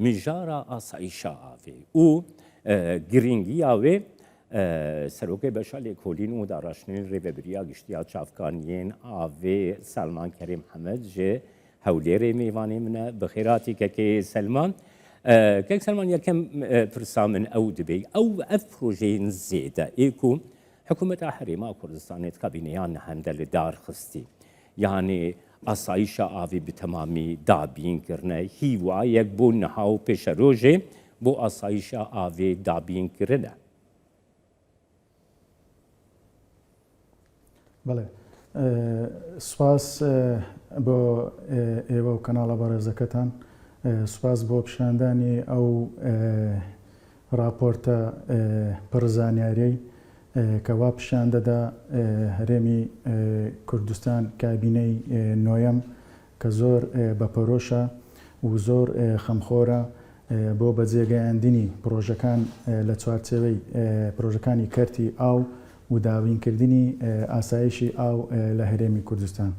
mijara asayîşa avê û girîngiya wê Serokê Beşa Lêkolîn û Daraştinên Rêveberiya Giştî ya Çavkaniyên Avê Selman Kerîm Hemed ji Hewlêrê mêvanê min e. Bi xêr hatî kekê Selman. Kek Selman yekem pirsa min ew dibe ew ev projeyên zêde ê ku Hikûmeta Herêma Kurdistanê di kabîneya nehem de li dar xistî. Yanî asayîşa avê bi temamî dabîn kirine. Hîwayek bo niha û pêşerojê bo asayîşa avê dabîn kirine. Belê. Spas bo ئێوە و کەناڵە بەڕێزەکەتان. سوپاس بۆ پیشاندانی ئەو ڕاپۆرتە پڕ زانیاریەی کە وا پیشان دەدا هەرێمی کوردستان کابینەی نۆیەم کە زۆر بە پەرۆشە و زۆر خەمخۆرە بۆ بەجێگەیاندنی پڕۆژەکان لە چوارچێوەی پڕۆژەکانی کەرتی ئاو و دابینکردنی ئاسایشی ئاو لە هەرێمی کوردستان.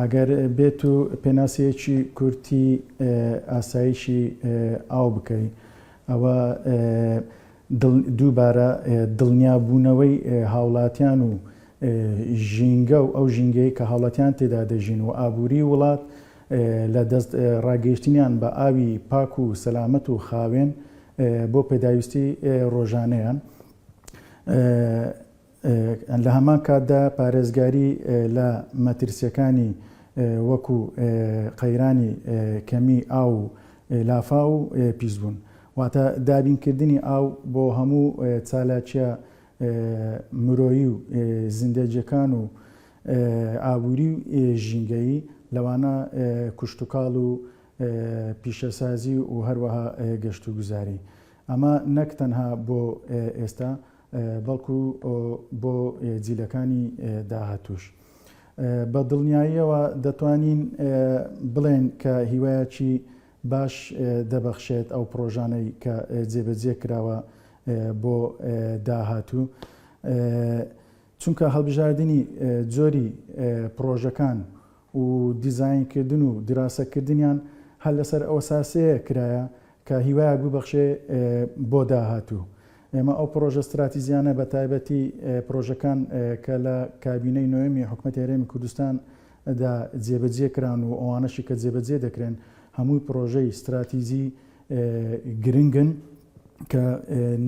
ئەگەر بێت و پێناسەیەکی کورتی ئاسایشی ئاو بکەی ئەوە دووبارە دڵنیابوونەوەی هاوڵاتیان و ژینگە و ئەو ژینگەی کە هاوڵاتیان تێدا دەژین و ئابووری وڵات لە دەست ڕاگەیشتنیان بە ئاوی پاک و سەلامەت و خاوێن بۆ پێداویستی ڕۆژانەیان. لە هەمان کاتدا پارێزگاری لە مەترسییەکانی وەکو قەیرانی کەمی ئاو و لافاو و پیسبوون. واتە دابینکردنی ئاو بۆ هەموو چالاکییە مرۆیی و زیندەگییەکان و ئابووری و ژینگەیی، لەوانە کشتوکاڵ و پیشەسازی و هەروەها گەشتوگوزاری. ئەمە نەک تەنها بۆ ئێستا، بەڵکو بۆ جیلەکانی داهاتووش. بە دڵنیاییەوە دەتوانین بڵێین کە هیوایەکی باش دەبەخشێت ئەو پڕۆژانەی کە جێبەجێ کراوە بۆ داهاتوو، چونکە هەڵبژاردنی جۆری پڕۆژەکان و دیزاینکردن و دیراسەکردنیان هەر لەسەر ئەوساسەیە کرایە کە هیوایەک ببەخشێ بۆ داهاتوو. ئێمە ئەو پڕۆژە ستراتیجیانە بە تایبەتی پڕۆژەکان کە لە کابینەی نۆیەمی حکومەتی هەرێمی کوردستان دا جێبەجێ کران و ئەوانەشی کە جێبەجێ دەکرێن هەمووی پڕۆژەی ستراتیجی گرنگن کە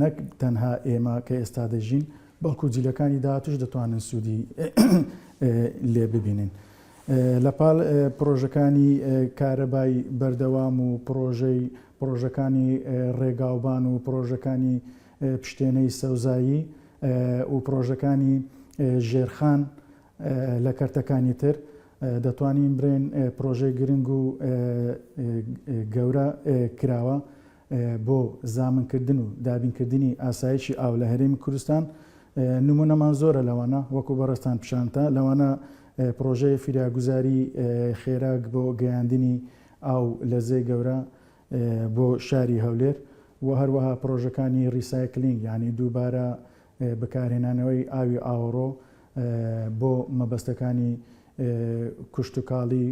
نەک تەنها ئێمە کە ئێستا دەژین بەڵکو جیلەکانی داهاتووش دەتوانن سوودی لێ ببینن. لە پاڵ پڕۆژەکانی کارەبای بەردەوام و پڕۆژەی پڕۆژەکانی ڕێگاوبان و پڕۆژەکانی پشتێنەی سەوزایی و پڕۆژەکانی ژێرخان لە کەرتەکانی تر دەتوانین برێن پڕۆژەی گرنگ و گەورە کراوە بۆ زامنکردن و دابینکردنی ئاسایشی ئاو لە هەرێمی کوردستان، نمونەمان زۆرە لەوانە وەکو بەڕێزتان پیشانتا لەوانە پڕۆژەی فریاگوزاری خێراک بۆ گەیاندنی ئاو لە زێی گەورە بۆ شاری هەولێر و هەروەها پڕۆژەکانی recycling یانی دووبارە بەکارهێنانەوەی ئاوی ئاوەڕۆ بۆ مەبەستەکانی کشتوکاڵی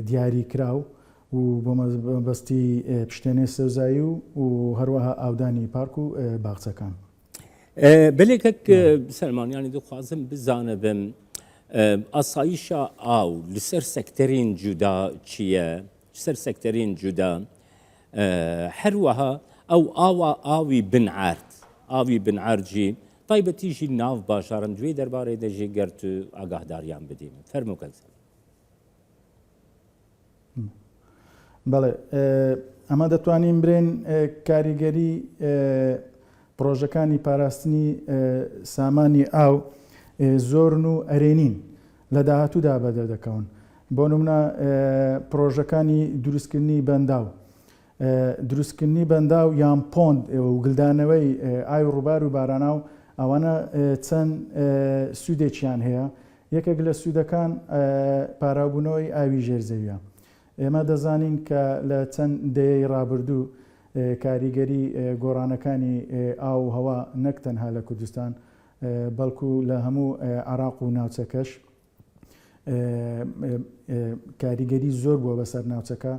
دیاریکراو و بۆ مەبەستی پشتێنەی سەوزایی و و هەروەها ئاودانی پارک و باخچەکان. بەلێ کەک سەلمان یانی دخوازم بزانبم ئاسایشا ئاو لەسەر سەکتەرین جودا چییە سەر سەکتەرین جودا هەروەها ئەو ئاوا ئاوی بن عرد ئاوی بن عەرجی تایبەتیژی ناو باژارم دوێ دەربارەی دەژی گەرت ئاگاهداریان بدیم فەرموو کەک سەلمان. بەڵێ ئەمە دەتوانین برێن کاریگەری پرۆژەکانی پاراستنی سامانی ئاو زۆرن و ئەرێنین لە داهاتوودا بەدەردەکەون بۆ نمونە پرۆژەکانی دروستکردنی بەنداو دروستکردنی بەنداو یان pond و گلدانەوەی ئاوی ڕووبار و باراناو ئەوانە چەند سوودێکیان هەیە یەکێک لە سوودەکان پاراوبوونەوەی ئاوی ژێر زەویە. ئێمە دەزانین کە لە چەند دەیەی ڕابردوو کاریگەری گۆڕانەکانی ئاو و هەوا نەک تەنها لە کوردستان بەڵکو لە هەموو عێراق و ناوچەکەش کاریگەری زۆر بووە بەسەر ناوچەکە.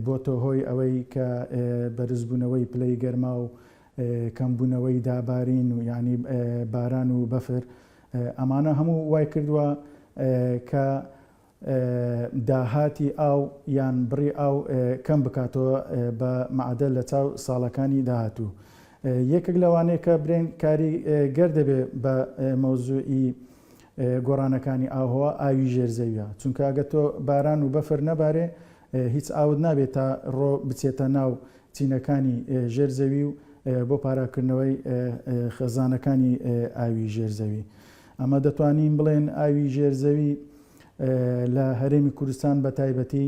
بۆتە هۆی ئەوەی کە بەرزبوونەوەی پلەی گەرما و کەمبوونەوەی دابارین و یانی باران و بەفر ئەمانە هەموو وای کردووە کە داهاتی ئاو یان بڕی ئاو کەم بکاتەوە بە مەعەدەل لە چاو ساڵەکانی داهاتوو. یەکێک لەوانەیە کە برێن کاری گەر دەبێ بە مەوزوعی گۆڕانەکانی ئاوهەوا ئاوی ژێر زەویە چونکە ئەگەر تۆ باران و بەفر نەبارێ هیچ ئاوت نابێت تا ڕۆ بچێتە ناو چینەکانی ژێر زەوی و بۆ پاراکردنەوەی خەزانەکانی ئاوی ژێر زەوی. ئەمە دەتوانین بڵێن ئاوی ژێر زەوی لە هەرێمی کوردستان بە تایبەتی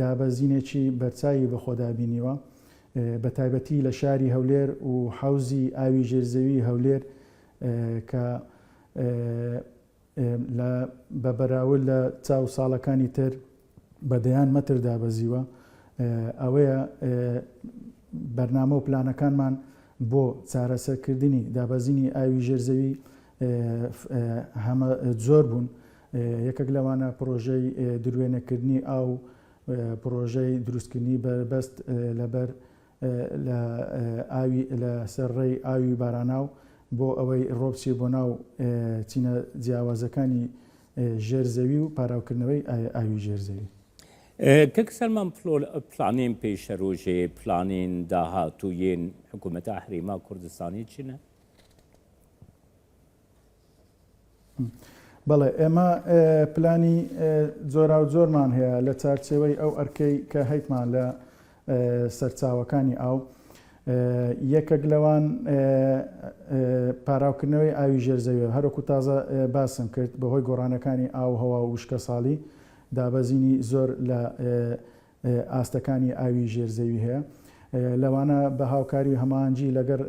دابەزینێکی بەرچاوی بەخۆدا بینیوە بە تایبەتی لە شاری هەولێر و حەوزی ئاوی ژێر زەوی هەولێر کە لە بە بەراورد لە چاو ساڵەکانی تر بە دەیان مەتر دابەزیوە ئەوەیە بەرنامە و پلانەکانمان بۆ چارەسەرکردنی دابەزینی ئاوی ژێر زەوی هەمە جۆر بوون یەکێک لەوانە پرۆژەی دروێنەکردنی ئاو پرۆژەی دروستکردنی بەربەست لەبەر لە ئاوی لە سەر ڕێی ئاوی باراناو بۆ ئەوەی ڕۆ بچێ بۆ ناو چینە جیاوازەکانی ژێر زەوی و پاراوکردنەوەی ئاوی ژێر زەوی. کاک سەلمان پلانێن پێشەرۆژێ، پلانێن داهاتوویێن حکوومەتا هەرێما کوردستانێ چنە؟ بەڵێ ئێمە پلانی جۆراوجۆرمان هەیە لە چارچێوەی ئەو ئەرکەی کە هەیتمان لە سەرچاوەکانی ئاو یەکێک لەوان پاراوکردنەوەی ئاوی ژێرزەویە هەروەکو تازە باسم کرد بەهۆی گۆڕانەکانی ئاو هەوا و وشکەساڵی دابەزینی زۆر لە ئاستەکانی ئاوی ژێر زەوی هەیە، لەوانە بە هاوکاری و هەماهەنگی لەگەڵ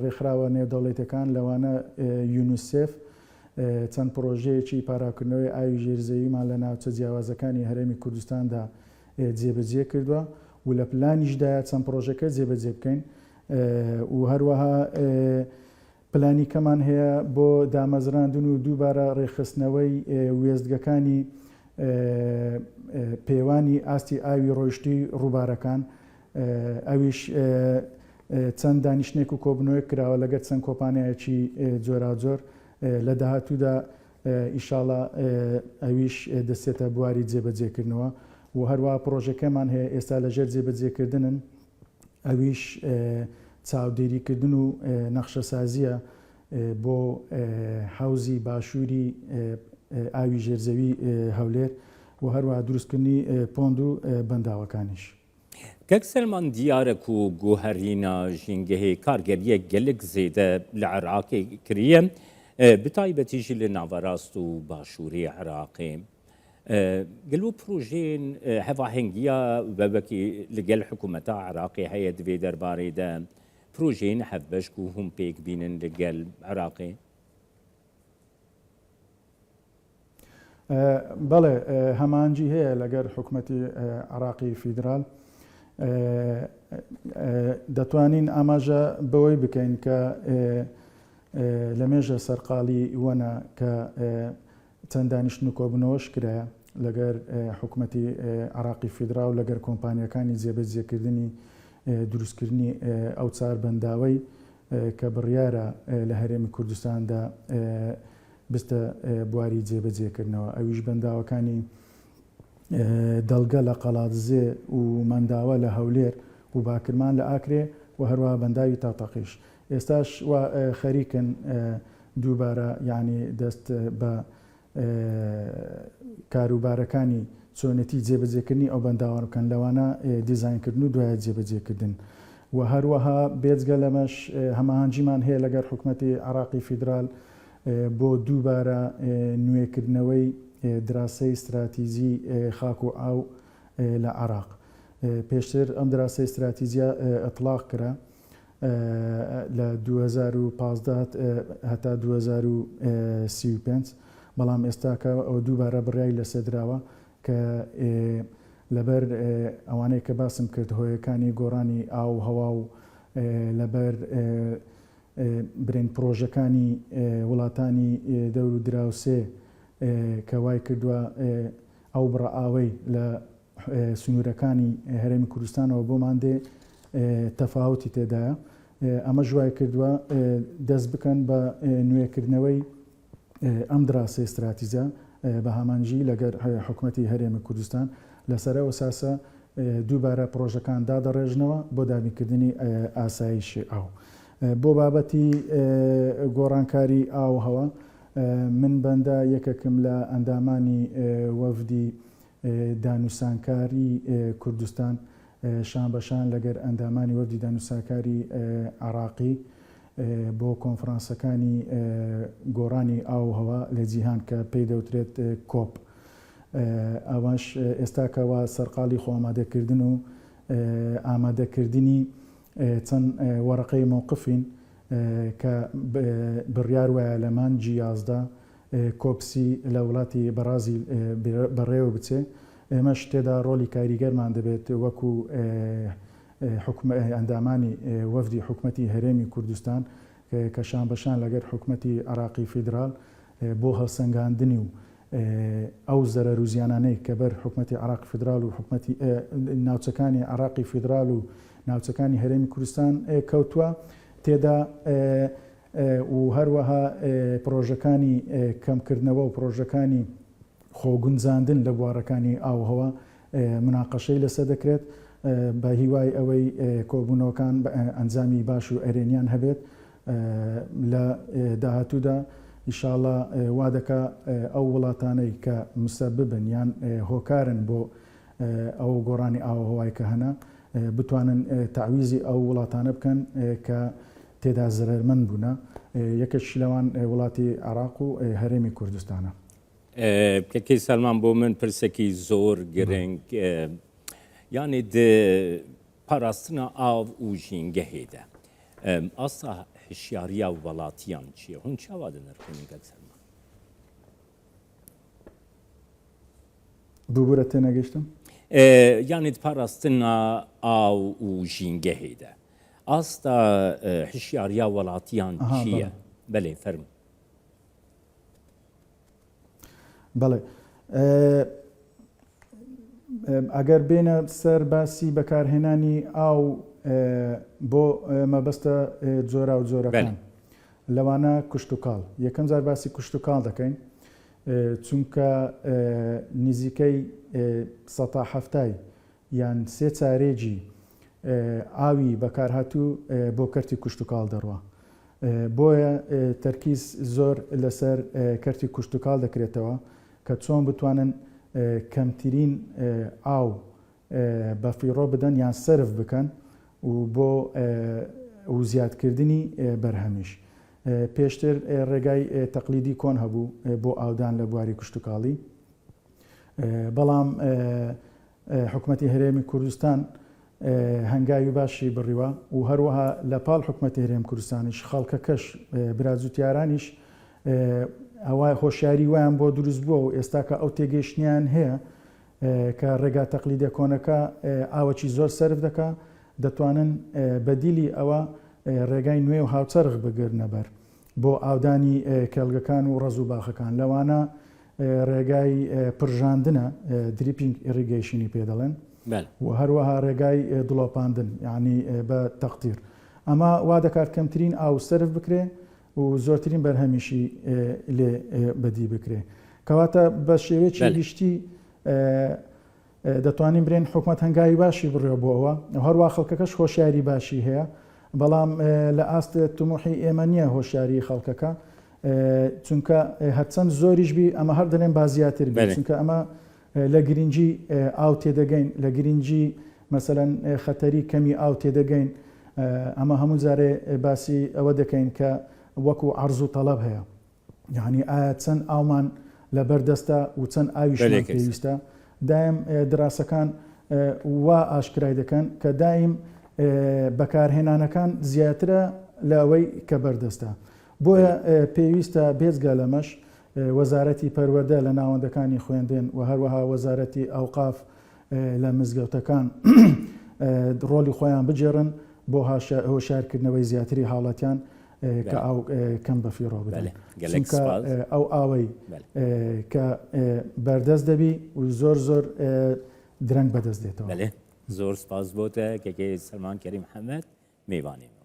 رێکخراوە نێودەوڵەتیەکان لەوانە یونیسێف چەند پڕۆژەیەکی پاراوکردنەوەی ئاوی ژێر زەویمان لە ناوچە جیاوازەکانی هەرێمی کوردستاندا جێبەجێ کردوە و لە پلانیشدایە چەند پڕۆژەکە جێبەجێ بکەین و هەروەها پلانی کەمان هەیە بۆ دامەزراندن و دووبارە ڕێکخستنەوەی وێستگەکانی پێوانی ئاستی ئاوی ڕۆیشتووی ڕووبارەکان، ئەویش چەند دانیشتنێک و کۆبوونەوەیەک کراوە لەگەر چەند کۆپانیایەکی جۆراوجۆر، لە داهاتوودا ئیشاڵا ئەویش دەچێتە بواری جێبەجێکردنەوە و هەروەها پڕۆژەکەمان هەیە ئێستا لەژێر جێبەجێکردنن. ئەویش چاودێریکردن و نەخشەسازییە بۆ حەوزی باشووری ئاوی ژێرزەوی هەولێر و هەروەها دروستکردنی پۆند و بەنداوەکانیش. کاک سەلمان دیارە کو گوهەرینە ژینگەهێ کارگەریەک گەلک زێدە لە عراقێ کریە بتایبەتیژی لە ناوەراست و باشووری عراقێ. گەلۆ پرۆژەیên hevahengiya we wekî li gel hikûmeta Iraqê heye di vê derbarê de projeyên hevbeş ku hûn pêk bînin li gel Iraqê? بەڵێ هەماهەنگی هەیە لەگەر حکومەتی عراقی فیدرال. دەتوانین ئاماژە بەوەی بکەین کە لە مێژە سەرقاڵی وەنە کە چەند دانیشتن و کۆبوونەوەش کرایە لەگەر حکومەتی عێراقی فیدراڵ و لەگەر کۆمپانیاکانی جێبەجێکردنی دروستکردنی ئەو چار بەنداوەی کە بڕیارە لە هەرێمی کوردستاندا بستە بواری جێبەجێکردنەوە ئەویش بەنداوەکانی دەڵگە لە قەڵادزێ و مەنداوە لە هەولێر و باکرمان لە ئاکرێ و هەروەها بەنداوی تاتەقیش ئێستاش وا خەریکن دووبارە یانی دەست بە کاروبارەکانی چۆنێتی جێبەجێکردنی ئەو بەنداوانە بکەن لەوانە دیزاینکردن و دوایە جێبەجێکردن و هەروەها بێجگە لەمەش هەماهەنگیمان هەیە لەگەر حکومەتی عێراقی فیدرال بۆ دووبارە نوێکردنەوەی دراسەی ستراتیجی خاک و ئاو لە عێراق پێشتر ئەم دراسەی ستراتیجیە ئیتڵاق کرا لە 2015 هەتا 2035 بەڵام ئێستاکە ئەوە دووبارە بڕیای لەسەر دراوە کە لەبەر ئەوانەی کە باسم کرد هۆیەکانی گۆڕانی ئاو و هەوا و لەبەر برێن پڕۆژەکانی وڵاتانی دەور و دراوسێ کە وای کردووە ئەو بڕە ئاوەی لە. سنوورەکانی هەرێمی کوردستانەوە بۆمان دێ تەفاوتی تێدایە ئەمەش وای کردووە دەست بکەن بە نوێکردنەوەی ئەم دراسەی ستراتیجە بە هامانجی لەگەر حکومەتی هەرێمی کوردستان لەسەر ئەو ئەساسە دووبارە پڕۆژەکان دادەڕێژنەوە بۆ دابینکردنی ئاسایشی ئاو. بۆ بابەتی گۆڕانکاری ئاووهەوا من بەندە یەکێکم لە ئەندامانی وەفدی دانوسانکاری کوردستان شانبەشان لەگەر ئەندامانی وەفدی دانوساکاری عێراقی بۆ کۆنفرانسەکانی گۆڕانی ئاو و هەوا لە جیهان کە پێی دەوترێت کۆپ ئەوەش ئێستاکە وا سەرقاڵی خۆئامادەکردن و ئامادەکردنی چەند وەرەقەی مەوقفین کە بڕیار وایە لە مانگی 11 COP سی لە وڵاتی بەڕازیل بەڕێوە بچێ ئێمەش تێدا ڕۆڵی کاریگەرمان دەبێت وەکو ئەندامانی وەفدی حکومەتی هەرێمی کوردستان کە شانبەشان لەگەر حکومەتی عێراقی فیدرال بۆ هەڵسەنگاندنی و ئەو زەرەر و زیانانەی کە بەر حکومەتی عێراقی فیدرال و حکومەتی ناوچەکانی عێراقی فیدرال و ناوچەکانی هەرێمی کوردستان کەوتووە تێدا و هەروەها پرۆژەکانی کەمکردنەوە و پرۆژەکانی خۆگونجاندن لە بوارەکانی ئاووهەوا موناقەشەی لەسەر دەکرێت، بە هیوای ئەوەی کۆبوونەوەکان ئەنجامی باش و ئەرێنیان هەبێت لە داهاتوودا ئیشاڵا وا دەکا ئەو وڵاتانەی کە مسەببن یان هۆکارن بۆ ئەو گۆڕانی ئاووهەوای کە هەنە بتوانن تەعویزی ئەو وڵاتانە بکەن کە تێدا زەرەرمەند بوونە یەکێکیش لەوان وڵاتی عێراق و هەرێمی کوردستانە. کەکەی سەلمان بۆ من پرسێکی زۆر گرنگ یعنی پاراستنا ئاو و ژینگەهێدە ئاستا هشیاریا وڵاتیان چییە هون چاوا دەنرخێنین کاک سەلمان؟ ببورە تێنەگەشتم. یعنی پاراستنا ئاو و ژینگەهێدە ئاستا هشیاریا وڵاتیان چییە؟ بەلێ فەرموو. بەڵێ ئەگەر بێنە سەر باسی بەکارهێنانی ئاو بۆ مەبەستە جۆرا و جۆرەکان لەوانە کوشتتوکاڵ یەکەم جار باسی کوشتتوکاڵ دەکەین چونکە نزیکەی سەتا هەفتای یان سێ چارێکی ئاوی بەکارهاتوو بۆ کەرتی کوشتتوکاڵ دەڕوا بۆیە تەرکیز زۆر لەسەر کەرتی کوشتوکاڵ دەکرێتەوە کە چۆن بتوانن کەمترین ئاو بەفیڕۆ بدەن یان سەرف بکەن و بۆ و زیادکردنی بەرهەمیش. پێشتر ڕێگای تەقلیدی کۆن هەبوو بۆ ئاودان لە بواری کوشتوکاڵی بەڵام حکومەتی هەرێمی کوردستان هەنگاوی باشی بڕیوە و هەروەها لە پاڵ حکومەتی هەرێم کوردستانیش خەڵکەکەش برا جوتیارانیش ئەوە هۆشیاری وایان بۆ دروست بووە و ئێستاکە ئەو تێگەیشتنیان هەیە کە ڕێگا تەقلیدە کۆنەکە ئاوەکی زۆر سەرف دەکا دەتوانن بەدیلی ئەوە ڕێگای نوێ و هاوچەرخ بگرنە بەر بۆ ئاودانی کێڵگەکان و ڕەز و باخەکان لەوانە ڕێگای پرژاندنە dripping irrigation ی پێ دەڵێن و هەروەها ڕێگای دڵۆپاندن یعنی بە تەقتیر ئەمە وا دەکات کەمترین ئاو سەرف بکرێ و زۆرترین بەرهەمیشی لێ بەدی بکرێ کەواتە بە شێوەیەکی گشتی دەتوانین برێن حکومەت هەنگاوی باشی بڕیوە بۆ ئەوە و هەروە خەڵکەکەش هۆشیاری باشی هەیە بەڵام لە ئاست تموحی ئێمە نییە هۆشیاری خەڵکەکە چونکە هەرچەند زۆریش بی ئەمە هەر دەلێن با زیاتر بێت چونکە ئەمە لە گرنگی ئاو تێدەگەین لە گرنگی مەسەلەن خەتەری کەمی ئاو تێدەگەین ئەمە هەموو جارێ باسی ئەوە دەکەین کە وەکو عەرز و تەڵەب هەیە یعنی ئایا چەند ئاومان لەبەر دەستە و چەند ئاویشمان پێویستە دایم دراسەکان وا ئاشکرای دەکەن کە دایم بەکارهێنانەکان زیاترە لەوەی کە بەردەستە بۆیە پێویستە بێجگە لەمەش وەزارەتی پەروەردە لە ناوەندەکانی خوێندن و هەروەها وەزارەتی ئەوقاف لە مزگەوتەکان ڕۆڵی خۆیان بگێڕن بۆ هۆشیارکردنەوەی زیاتری هاوڵاتیان کە ئاو کەم بەفیڕۆ بدەن چونکە ئەو ئاوەی کە بەردەست دەبی و زۆر زۆر. درەنگ بەدەست دێتەوە. بەلێ زۆر سپاس بۆ تە کەکەی سەلمان کەریم حەمەد میوانی.